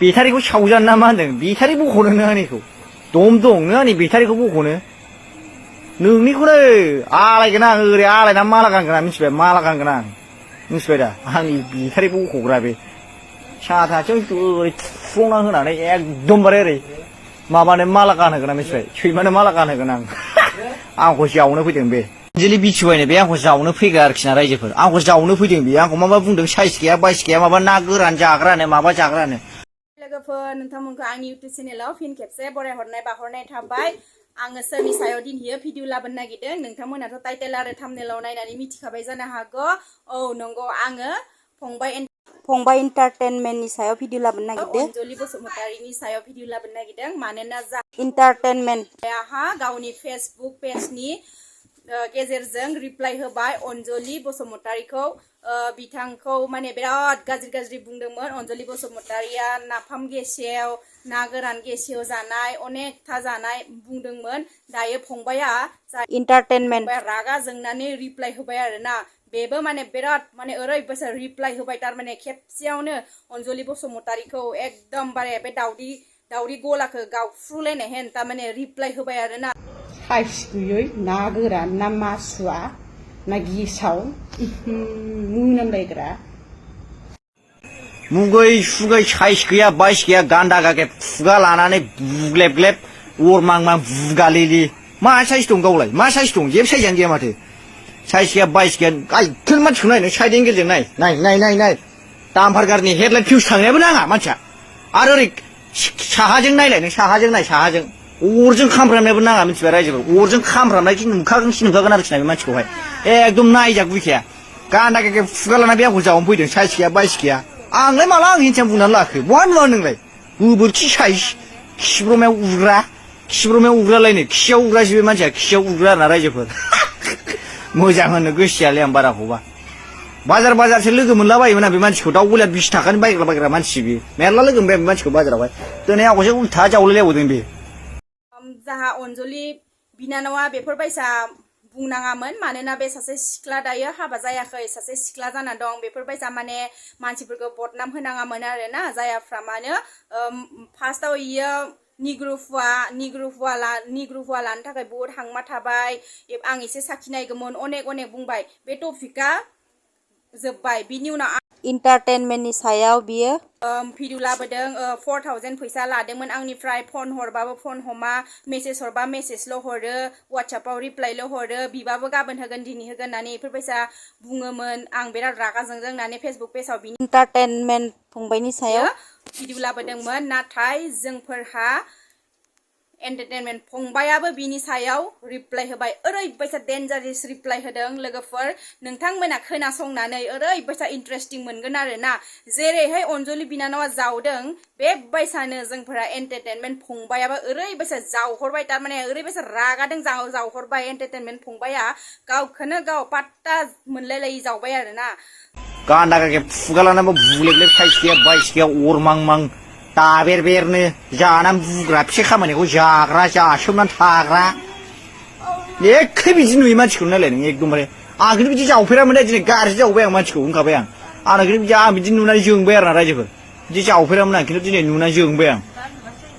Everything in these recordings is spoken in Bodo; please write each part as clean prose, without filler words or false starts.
बेटारिखौ सावजानो ना मा होनदों बेटारि बख'नो नों आंनिखौ दम दं नों आंनि बेटारिखौ बख'नो नोंनिखौनो आलायगोन आं ओरै आलायना माला गानगोन आं मिथिबाय माला गानगोन आं मिथिबाय दा आंनि बेटारि बख'ग्रा बे साथाथिं ओरै थुफ्लंना होनानै एकदमबारे ओरै माबानो माला गानहोगोन आं मिथिबाय सैमानो माला गानहोगोन आं आंखौ जावनो फैदों बे अंजलि बिथिबायनो बे आंखौ जावनो फैगोन आरोखि ना रायजोफोर आंखौ जावनो फैदों बे आंखौ माबा बुंदों साइस गैया बाइस गैया माबा ना गोरान जाग्रानो माबा जाग्रानो लोगोफोर नोंथांमोनखौ आंनि इउटुब चेनेलाव फिन खेबसे बरायहरनाय बाहरनाय थाबाय आङो सोरनि सायाव दिनैयो भिडिअ लाबोनो नागिरदों नोंथांमोनाथ' टाइटेल आरो थाम्बनेलाव नायनानै मिथिखाबाय जानो हागौ औ नंगौ आङो फंबाय एन्टारटेनमेन्टनि सायाव भिडिअ लाबोनो नागिरदों अनजलि बसुमतारीनि सायाव भिडिअ लाबोनो नागिरदों मानोना जा एन्टारटेनमेन्टहा गावनि फेसबुक पेजनि गेजेरजों रिप्लाइ होबाय अनजलि बसुमतारीखौ बिथांखौ माने बिराद गाज्रि बुंदोंमोन अनजलि बसुमतारीया नाफाम गेसेव ना गोरान गेसेव जानाय अनेकथा जानाय बुंदोंमोन दायो फंबाया एन्टारटेनमेन्ट रागा जोंनानै रिप्लाइ होबाय आरोना बेबो माने बिराद माने ओरैबायसा रिप्लाइ होबाय थारमाने खेबसेयावनो अनजलि बसुमतारीखौ एकदमबारे बे दावरि गलाखौ गावफ्रुलायनाय हेन थारमाने रिप्लाइ होबाय आरोना साइस गैयै ना गोरान ना मासुवा ना गेसाव मोनामलायग्रा मुगै सुगै साइस गैया बाइस गैया गान्दा गागे खुगा लानानै बुग्लेब ग्लेब अरमां मां बुगालिलि मा साइस दं गावलाय मा साइस दं जेबो साइजानो गैया माथो साइस गैया बाइस गैया गाइखेर मानसिखौ नाय नों साइड एंगेलजों नाय दाम्फार गारिनि हेडलाइट फिउस थांनायाबो नाङा मानसिया आरो ओरै साहाजों नायलाय नों साहाजों नाय साहाजों अरजों खामफ्रामनायबो नाङा मिथिबाय रायजोफोर अरजों खामफ्रामनायखि नुखागोन आरोखि ना बे मानसिखौहाय एकदम नायजाक बुइखाया गान्दा गागे खुगा लाना बे आंखौ जावनो फैदों साइस गैया बाइस गैया आंलाय माला आं हिनजाव बुंनानै लाखो बहा नुवा नोंलाय गोबोरखि साइस खिब्रमायाव उग्रालायनो खियाव उग्रासो बे मानसिया खियाव उग्रा आरोना रायजोफोर मोजां होनो गोसोआलाय आं बाराखौबा बाजारसो लोगो मोनलाबायोमोन आं बे मानसिखौ दाउ गलियार 20 थाखानि बायग्रा मानसि बे मेरला लोगो मोनबाय बे मानसिखौ बाजारावहाय दिनै आंखौसो उल्था जावलायलायबावदों बे जाहा अनजलि बिनानावा बेफोरबायसा बुंनाङामोन मानोना बे सासे सिख्ला दायो हाबा जायाखै सासे सिख्ला जाना दं बेफोरबायसा माने मानसिफोरखौ बदनाम होनाङामोन आरोना जायाफ्रा मानो फार्स्टआव इयो निग्रुफुवा लानो थाखाय बहुत हांमा थाबाय आं एसे साखिनायगौमोन अनेक बुंबाय बे टपिकआ जोब्बाय बिनि उनाव एन्टारटेनमेन्टनि सायाव बियो भिडिअ लाबोदों 4000 फैसा लादोंमोन आंनिफ्राय फन हरबाबो फन हमा मेसेज हरबा मेसेजल' हरो वाट्सएपआव रिप्लाइल' हरो बिबाबो गाबोन होगोन दिनै होगोन होननानै बेफोरबायसा बुङोमोन आं बिराद रागा जोंदों होननानै फेसबुक पेजाव बिनि एन्टारटेनमेन्ट फंबायनि सायाव भिडिअ लाबोदोंमोन नाथाय जोंफोरहा एन्टारटेनमेन्ट फंबायाबो बिनि सायाव रिप्लाइ होबाय ओरैबायसा डेन्जारेस रिप्लाइ होदों लोगोफोर नोंथांमोना खोनासंनानै ओरैबायसा इन्टारेस्टिं मोनगोन आरोना जेरैहाय अनजलि बिनानावा जावदों बेबायसानो जोंफोरा एन्टारटेनमेन्ट फंबायाबो ओरैबायसा जावहरबाय थारमाने ओरैबायसा रागादों जावहरबाय एन्टारटेनमेन्ट फंबाया गावखौनो गाव पात्ता मोनलायलायि जावबाय आरोना गान्दा गागे खुगा लानाबो बुलेबलेब साइस गैया बाइस गैया अरमां मां दाबेरबेरनो जानानै बुग्रा फिसा खामानिखौ जाग्रा जासोमनानै थाग्रा एखे बिदि नुयो मानसिखौ नायलाय नों एकदमबारे आंखौनो बिदि जावफेरामोन दिनै गाज्रि जावबाय आं मानसिखौ होनखाबाय आं बिदि नुनानै जोंबाय आरोना रायजोफोर बिदि जावफेरामोन आं खिन्थु दिनै नुनानै जोंबाय आं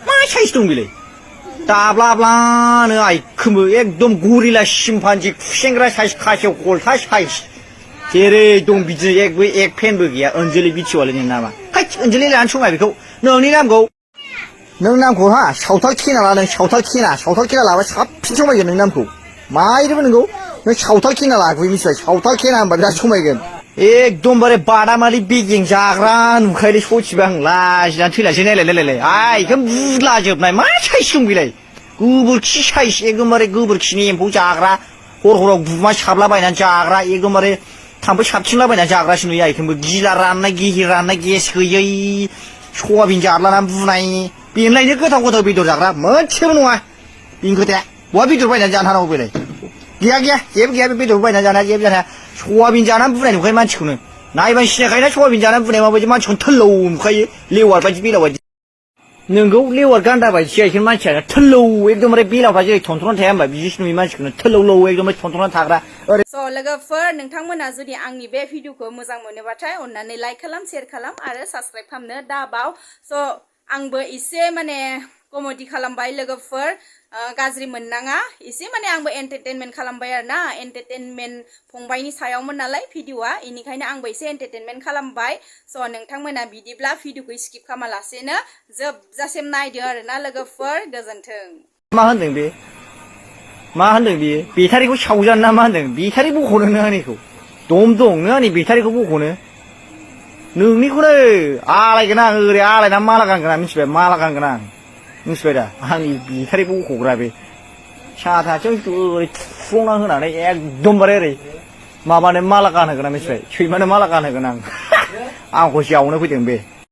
मा साइस दं बेलाय दाब्लाब्लानो आइखोमो एकदम गरिला सिम्पान्जि खुसेंग्रा साइस खासेव खलथा साइस जेरै दं बिदिनो एक फेनबो गैया अनजलि बिथिवालिनि नामा हाय अनजलि लानो समाय बेखौ नोंनि नामखौ हा सावथाल खेना ला नों सावथाल खेना लाबा साबसिन समायगोन नोंनि नामखौ मायदोंबो नोंगौ नों सावथाल खेना लाखोबो मिथिबाय सावथाल खेना होनबा बिराद समायगोन एकदमबारे बादामालि बेगें जाग्रा नुखायोलै सयथिबो आं लाजिनानै थैलासै नायलाय आइखौ बुदलाजोबनाय मा साइस दं बेलाय गोबोरखि साइस एकदमबारे गोबोरखिनि एम्फौ जाग्रा हराव गुमा साबलाबायनानै जाग्रा एकदमबारे थाम्फै साबथिंलाबायनानै जाग्रासो नुयो आइखौबो गिला राननाय गिहिर राननाय गेस गैयै सयाबिन जालानानै बुनाय बेनोलायनो गोथाव बेदर जाग्रा मोनसेबो नङा बेनि खोथाया बहा बेदर बायनानै जानो हानांगौ बेलाय गैया जेबो गैया बे बेदर बायनानै जानाया जेबो जानो हाया सयाबिन जानानै बुनाय नुखायो मानसिखौनो नायबानो सिनायखायोना सयाबिन जानानै बुनाय माबायदि मानसिखौनो थोल्लौ नुखायो लेवार बायदि बेलाव बायदि नोंगौ लेवार गान्दा बायदिसो आइखोन मानसिया थोल्लौ एकदमबारे बेलावफ्रा जेरै थनथ्र'नानै थाया होनबा बिदिसो नुयो मानसिखौनो थोल्लौ एकदमबारे थनथ्र'नानै थाग्रा स' लोगोफोर नोंथांमोना जुदि आंनि बे भिडिअखौ मोजां मोनोबाथाय अननानै लाइक खालाम शेयार खालाम आरो साबस्क्राइब खालामनो दाबाव स' आंबो एसे माने कमेडि खालामबाय लोगोफोर गाज्रि मोननाङा एसे माने आंबो एन्टारटेनमेन्ट खालामबाय आरो ना एन्टारटेनमेन्ट फंबायनि सायावमोन नालाय भिडिअआ इनिखायनो आंबो एसे एन्टारटेनमेन्ट खालामबाय स' नोंथांमोना बिदिब्ला भिडिअखौ स्किप खालामालासेनो जोबजासिम नायदो आरो ना लोगोफोर गोजोन्थों मा होनदों बे मा होनदों बेयो बेटारिखौ सावजानो ना मा होनदों बेटारि बख'नो नों आंनिखौ दम दं नों आंनि बेटारिखौ बख'नो नोंनिखौनो आलायगोन आं ओरै आलायना माला गानगोन आं मिथिबाय माला गानगोन आं मिथिबाय दा आंनि बेटारि बख'ग्रा बे साथाजों ओरै थुफ्लंना होनानै एकदमबारे ओरै माबानो माला गानहोगोन आं मिथिबाय सैमानो माला गानहोगोन आं आंखौ जावनो फैदों बे